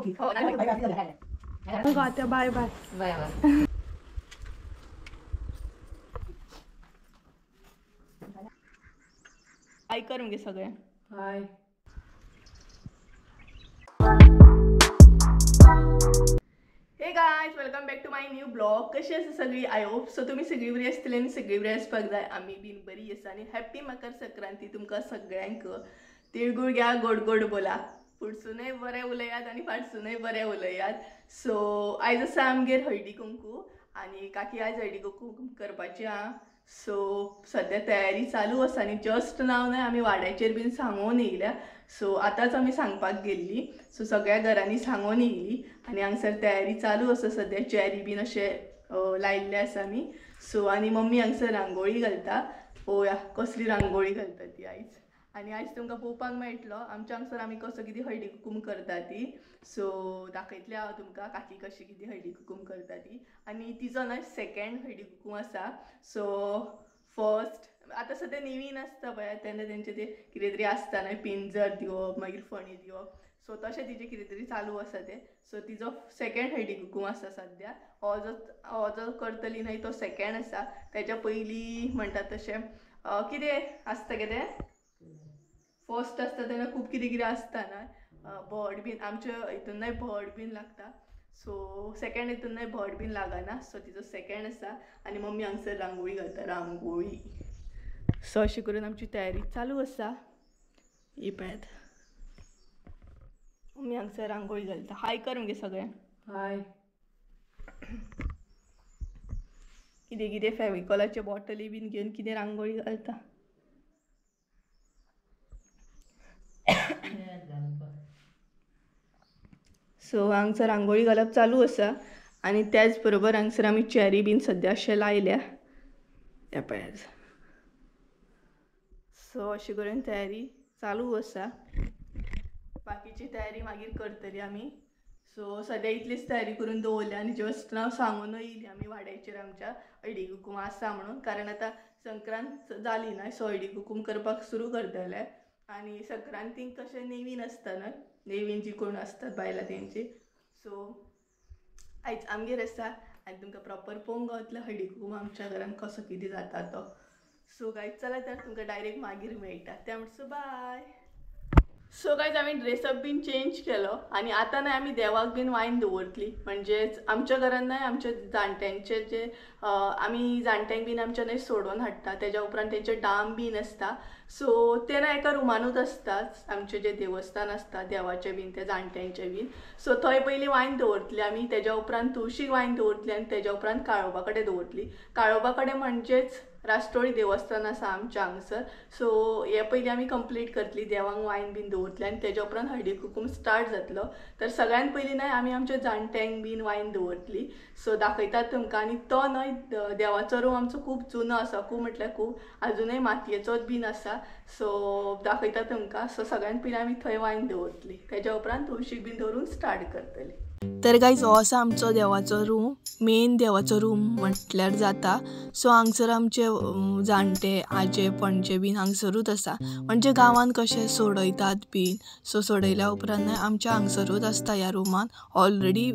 Bye bye bye bye. हाय कर मगे सगळ्या. हाय. Hey guys, welcome back to my new blog. कशी आसा सगळी? I hope so तुमी सगळी बरी आसतली आनी सगळी बरी आसपाक जाय. आमी बीन बरी आसा आनी हॅप्पी मकर संक्रांती तुमकां सगळ्यांक. तिळगुळ घ्या, गोड गोड बोला, फुडसूनय बरें उलयात आनी फाटसूनय बरें उलयात. सो आयज आसा आमगेर हळदी कुंकू आनी काकी आयज हळदी कुंकू करपाची आहा. सो सद्या तयारी चालू आसा आनी जस्ट नाव न्हय आमी वाड्याचेर बीन सांगून येयल्या. सो आतांच आमी सांगपाक गेल्ली. सो सगळ्या घरांनी सांगून येयली आनी हांगसर तयारी चालू आसा सद्या. चेरी बीन अशें लायिल्ले आसा आमी. सो आनी मम्मी हांगसर रांगोळी घालता. पळोवया कसली रांगोळी घालता ती आयज. आनी आयज तुमकां पळोवपाक मेळटलो आमच्या हांगसर आमी कसो कितें हळदी कुकूम करता ती. सो दाखयतलें हांव तुमकां काकी कशी कितें हळदी कुकूम करता ती. आनी तिजो न्हय सेकेंड हळदी कुकूम आसा. सो फर्स्ट आतां सद्या नवीन आसता पळय तेन्ना तेंचे ते कितें तरी आसता न्हय, पिंजर दिवप मागीर फणी दिवप. सो तशें तिजें कितें तरी चालू आसा तें. सो तिजो सेकेंड हळदी कुकूम आसा सद्या. हो जो करतली न्हय तो सेकेंड आसा. तेच्या पयलीं म्हणटात तशें कितें आसता कितें फर्स्ट आसता तेन्ना खूब कितें कितें आसता न्हय, भट बीन आमच्या हितून न्हय भट बीन लागता. सो सेकेंड हितून न्हय भट बीन लागना. सो तिजो सेकेंड आसा आनी मम्मी हांगसर रांगोळी घालता, रांगोळी. सो अशें करून आमची तयारी चालू आसा. ही पळयात मम्मी हांगसर रांगोळी घालता. हाय कर मगे सगळ्यांक. हाय. कितें कितें फेविकॉलाचे बॉटली बीन घेवन कितें रांगोळी घालता. सो हांगसर रांगोळी घालप चालू आसा आनी त्याच बरोबर हांगसर आमी चेरी बीन सद्या अशें लायल्या. त्या पळयात. सो अशें करून तयारी चालू आसा. बाकीची तयारी मागीर करतली आमी. सो सद्या इतलीच तयारी करून दवरल्या आनी जस्ट नाव सांगून येयली आमी वाड्याचेर आमच्या हळदी कुकूम आसा म्हणून. कारण आतां संक्रांत जाली न्हय, सो हळदी कुकूम करपाक सुरू करतले. आनी संक्रांतीक कशें नेवीन आसता न्हय, नेवीन जी कोण आसतात बायलां तेंची. सो आयज आमगेर आसा आनी तुमकां प्रॉपर पळोवंक गावतलें हळदी कुकूम आमच्या घरान कसो कितें जाता तो. सो गायज चला तर तुमकां डायरेक्ट मागीर मेळटा. त्या म्हणसर बाय. सो गायज आमी ड्रेसअप बीन चेंज केलो आनी आतां न्हय आमी देवाक बीन वायन दवरतली. म्हणजेच आमच्या घरान न्हय आमच्या जाणट्यांचे जे आमी जाणट्यांक बीन आमच्या न्हय सोडोवन हाडटा तेज्या उपरांत तेंचे डाम बीन आसता. सो ते न्हय एका रुमानूच आसता आमचें जें देवस्थान आसता देवाचें बीन ते जाणट्यांचें बीन. सो थंय पयलीं वायन दवरतली आमी. तेज्या उपरांत तुळशीक वायन दवरतली आनी तेज्या उपरांत काळोबा कडेन दवरतली. काळोबा कडेन म्हणजेच राष्ट्रोळी देवस्थान आसा आमच्या हांगसर. सो हे पयलीं आमी कंप्लीट करतली, देवांक वायन बीन दवरतली आनी तेज्या उपरांत हळदी कुकूम स्टार्ट जातलो. तर सगळ्यान पयलीं न्हय आमी आमच्या जाणट्यांक बीन वायन दवरतली. सो दाखयतात तुमकां. आनी तो न्हय देवाचो रूम आमचो खूब जुनो आसा, खूब म्हटल्यार खूब, आजुनय मातयेचोच बीन आसा. सो दाखयता तुमकां. सो सगळ्यान पयलीं आमी थंय वायन दवरतली, तेज्या उपरांत तुळशीक बीन दवरून स्टार्ट करतली. तर गायज हो आसा आमचो देवाचो रूम, मेन देवाचो रूम म्हटल्यार जाता. सो हांगसर आमचे जाणटे आजे पणजे बीन हांगसरूच आसा. म्हणजे गांवांत कशें सोडयतात बीन, सो सोडयल्या उपरांत न्हय आमच्या हांगसरूच आसता ह्या रुमान. ऑलरेडी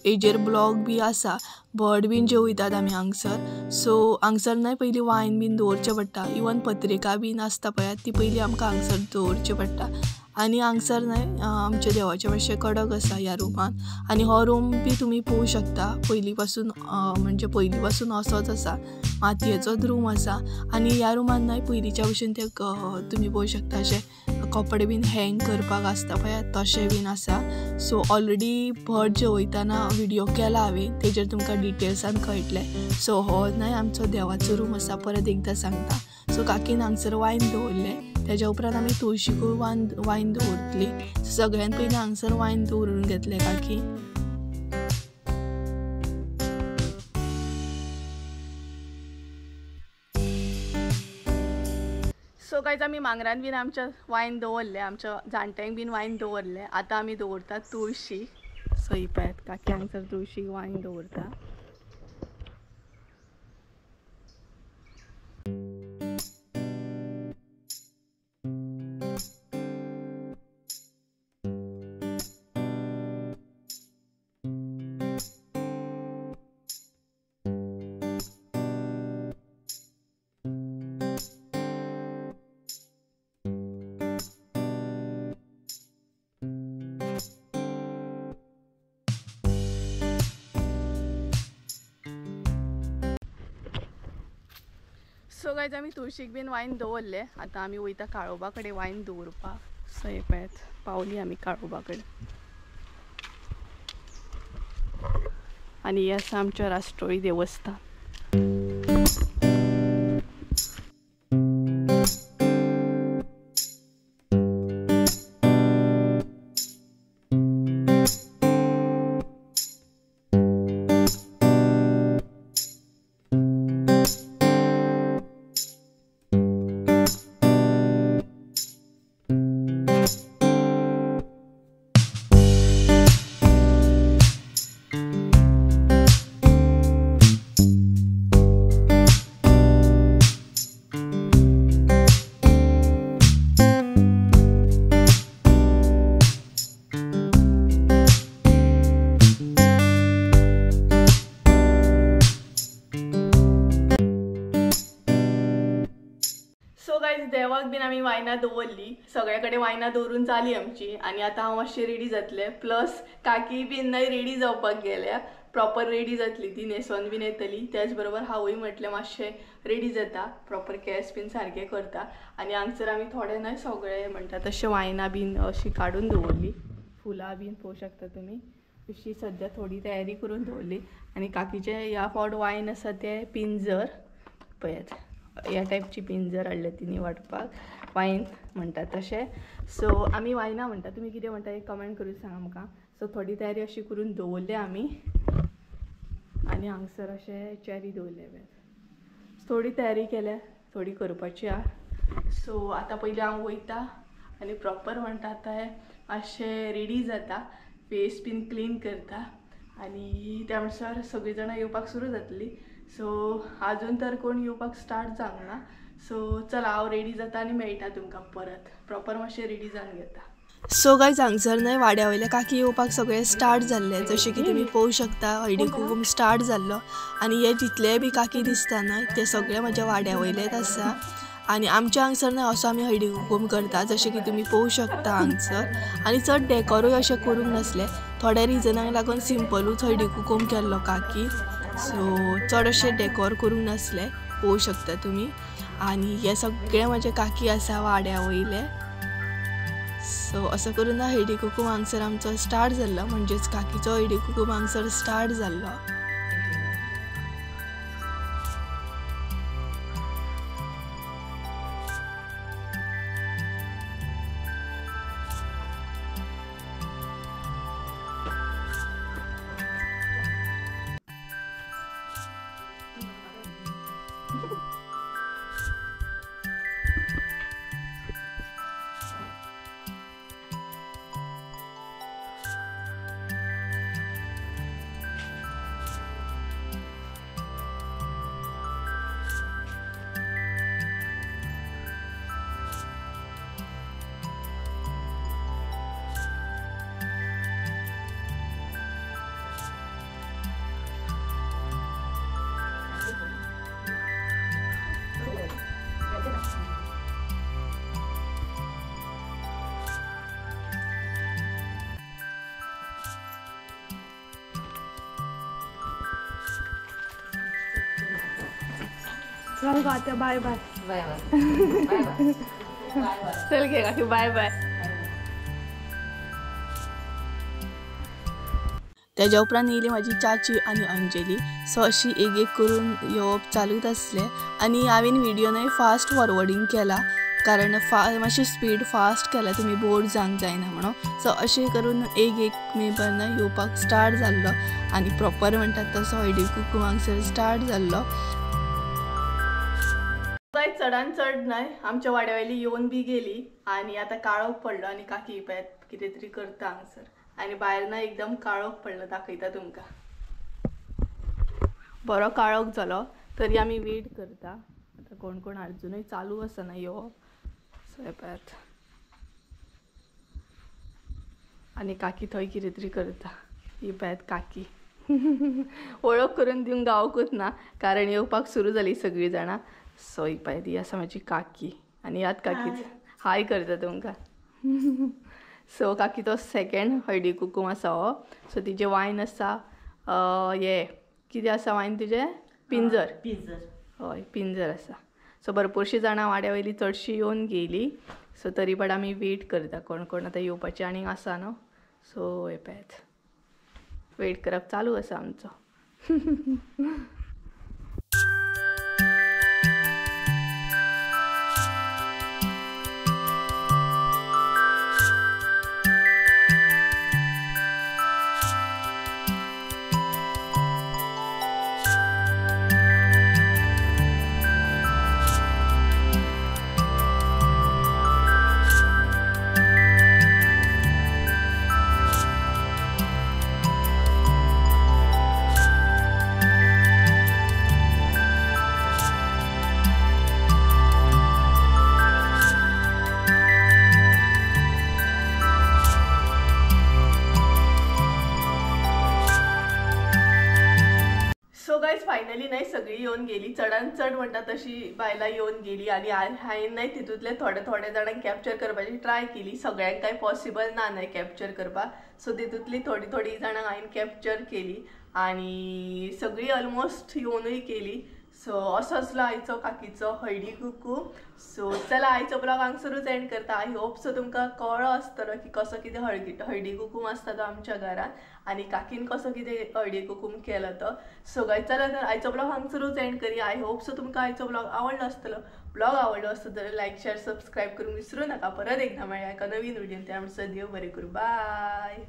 हेजेर ब्लॉक बी आसा, भट बीन जेवयतात आमी हांगसर. सो हांगसर न्हय पयलीं वायन बीन दवरचें पडटा. इवन पत्रिका बीन आसता पळयात ती पयलीं आमकां हांगसर दवरची पडटा. आनी हांगसर न्हय आमच्या देवाचें मातशें कडक आसा ह्या रुमान. आनी हो रूम बी तुमी पळोवंक शकता पयलीं पासून, म्हणजे पयलीं पासून असोच आसा, मातयेचोच रूम आसा. आनी ह्या रुमान न्हय पयलींच्या भशेन ते तुमी पळोवंक शकता अशें कपडे बीन हँग करपाक आसता पळयात तशें बीन आसा. सो ऑलरेडी भट जेवयतना विडियो केला हांवें, तेजेर तुमकां डिटेल्सान कळटलें. सो हो न्हय आमचो देवाचो रूम आसा, परत एकदां सांगता. सो काकीन हांगसर वायन दवरलें, तेज्या उपरांत आमी तुळशीकूय वायन दवरतली. सगळ्यान पयलीं हांगसर वायन दवरून घेतलें काकी. सो गायज आमी मांगरान बीन आमच्या वायन दवरलें, आमच्या जाणट्यांक बीन वायन दवरलें. आतां आमी दवरतात तुळशीक. सो ही पळयात काकी हांगसर तुळशीक वायन दवरता. सो गायज आमी तुळशीक बीन वायन दवरले. आतां आमी वयता काळोबा कडेन वायन दवरपाक. सो हे पळयात पावली आमी काळोबा कडेन. आनी हे आसा आमच्या राष्ट्रोळी देवस्थान. देवाक बीन आमी वायनां दवरली, सगळे कडेन वायनां दवरून जाली आमची. आनी आतां हांव मातशें रेडी जातलें, प्लस काकी बीन न्हय रेडी जावपाक गेल्या, प्रॉपर रेडी जातली ती, न्हेसोन बीन येतली. त्याच बरोबर हांवूय म्हटलें मातशें रेडी जाता, प्रॉपर केंस बीन सारके करता. आनी हांगसर आमी थोडे न्हय सगळे म्हणटा तशें वायनां बीन अशी काडून दवरली, फुलां बीन पळोवंक शकता तुमी. अशी सद्या थोडी तयारी करून दवरली. आनी काकीचे ह्या फावट वायन आसा तें पिंजर, पळयात ह्या टायपची पिंजर हाडले तिणी वांटपाक, वायन म्हणटा तशें. सो आमी वायनां म्हणटा, तुमी कितें म्हणटा एक कमेंट करून सांगा आमकां. सो थोडी तयारी अशी करून दवरले आमी. आनी हांगसर अशें चेरी दवरले, थोडी तयारी केल्या, थोडी करपाची आहा. सो आतां पयलीं हांव वयता आनी प्रॉपर म्हणटा आतां मातशें रेडी जाता, फेस बीन क्लीन करता आनी त्या म्हणसर सगळीं जाणां येवपाक सुरू जातली. सो आजून तर कोण येवपाक स्टार्ट जावंक ना. सो चला हांव रेडी जाता आनी मेळटा तुमकां परत, प्रॉपर मातशें रेडी जावन घेता. सो गायज हांगसर न्हय वाड्या वयले काकी येवपाक सगळे स्टार्ट जाल्ले, जशें की तुमी पळोवंक शकता हळदी कुकूम स्टार्ट जाल्लो. आनी हे जितले बी काकी दिसता न्हय ते सगळे म्हज्या वाड्या वयलेच आसा. आनी आमच्या हांगसर न्हय असो आमी हळदी कुकूम करता, जशें की तुमी पळोवंक शकता हांगसर. आनी चड डेकोरूय अशें करूंक नासलें, थोड्या रिजनाक लागून सिंपलूच हळदी कुकूम केल्लो काकी. सो चड अशें डेकोर करूंक नासलें, पळोवंक शकता तुमी. आनी हे सगळे म्हजे काकी आसा वाड्या वयले. सो असो करून ना हळदी कुकूम हांगसर आमचो स्टार्ट जाल्लो, म्हणजेच काकीचो हळदी कुकूम हांगसर स्टार्ट जाल्लो. चल आत्या, बाय बाय बाय बाय. चल घे काकी, बाय बाय. तेज्या उपरांत येयली म्हाजी चाची आनी अंजली. सो अशी एक एक करून येवप चालूच आसलें. आनी हांवें व्हिडियो न्हय फास्ट फॉरवर्डींग केला, कारण मातशी स्पीड फास्ट केला, तुमी बोर जावंक जायना म्हणून. सो अशें करून एक एक मेंबर न्हय येवपाक स्टार्ट जाल्लो आनी प्रॉपर म्हणटात तसो हळदी कुकूम हांगसर स्टार्ट जाल्लो. चडान चड न्हय आमच्या वाड्या वयली येवन बी गेली. आनी आतां काळोख पडलो आनी काकी पळयात कितें तरी करता हांगसर. आनी भायर ना एकदम काळोख पडलो, दाखयता तुमकां. बरो काळोख जालो तरी आमी वेट करता. आतां कोण कोण आजुनूय चालू आसा ना येवप. सो हे पळयात आनी काकी थंय कितें तरी करता. ही पळयात काकी. वळख करून दिवंक गावकूच ना, कारण येवपाक सुरू जाली सगळीं जाणां. सो ही पळयात ही आसा म्हाजी काकी. आनी ह्यात काकी हाय करता तुमकां. सो काकी तो सेकेंड हळदी कुकूम आसा हो. सो तिजें वायन आसा हे कितें आसा वायन तुजें? पिंजर. हय पिंजर आसा. सो भरपूरशीं जाणां वाड्या वयली चडशीं येवन गेली. सो तरी पण आमी वेट करता कोण कोण आतां येवपाचें आनीक आसा न्हू. सो हे पळयात वेट करप चालू आसा आमचो. फायनली नाही सगळी येवन गेली, चडान चड म्हणटा तशी बायलां येवन गेली. आनी हांवें न्हय तितूंतले थोडे थोडे जाणांक कॅप्चर करपाची ट्राय केली. सगळ्यांक कांय पॉसिबल ना न्हय कॅप्चर करपाक. सो तितूंतली थोडी थोडी जाणांक हांवें कॅप्चर केली आनी सगळी ऑलमोस्ट येवनूय केली. सो असो आसलो आयचो काकीचो हळदी कुकूम. सो चला आयचो ब्लॉग हांगसरूच एंड करता. I hope so तुमकां कळ्ळो आसतलो की कसो कितें हळदी कुकूम आसता तो आमच्या घरान आनी काकीन कसो कितें हळदी कुकूम केलो तो. सो गायज चला तर आयचो ब्लॉग हांगसरूच एंड करी. I hope so तुमकां आयचो ब्लॉग आवडलो आसतलो. ब्लॉग आवडलो आसतो जाल्यार लायक शेअर सबस्क्रायब करूंक विसरू नाका. परत एकदां मेळया एका नवीन व्हिडियोन. त्या म्हणसर देव बरें करूं. बाय.